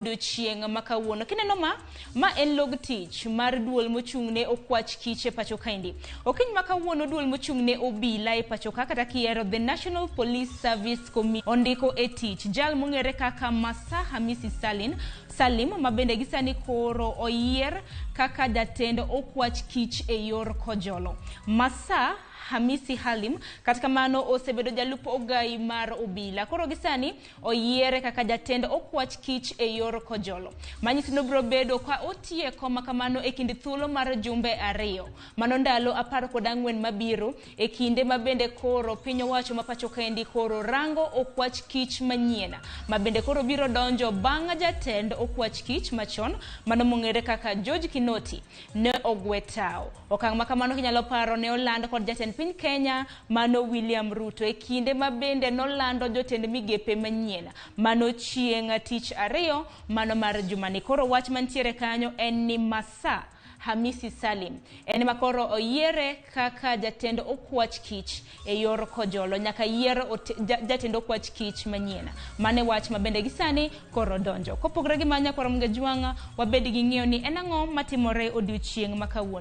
Odiochieng' ma kawuono. Kineno ma, ma en log tich mar duol mochung' ne okwach kich e pacho kaendi. Okinyi ma kawuono duol mochung' ne obila e pacho ka kata kiero The National Police Service Commission ondiko e tich jal mong'ere kaka Masa Hamisi Salin, Salim ma bende gisani koro oyier kaka jatend okwach kich e yor Kojolo. Masa Hamisi Halim kata kamano osebedo jalup ogai mar obila. Koro gisani oyiere kaka jatend okwach kich e yor Kojolo. Manyiso ni obiro bedo ka otiyo e kom ma kamano e kind thuolo mar jumbe ariyo. Mano ndalo 14 mabiro e kinde ma bende koro piny owacho ma pacho kaendi koro rango okwach kich manyien ma bende koro biro donjo bang' jatend okwach kich machon mano mong'ere kaka George Kinoti ne ogwe tawo. Okang' ma kamano kinyalo paro ne oland kod jatend piny Kenya mano William Ruto e kinde ma bende nolando jotend migepe manyien mano chieng' tich ariyo mano mar jumani. Koro wach mantiere kanyo en ni Masa Hamisi Salim en ma koro oyiere kaka jatend okwach kich e yor Kojolo nyaka yier jatend okwach kich manyien. Mano e wach ma bende gisani koro donjo. Kopogore gi mano nyakwar Mgajwang' wabed gi ng'eyo ni en ang'o matimore odiochieng' ma kawuono.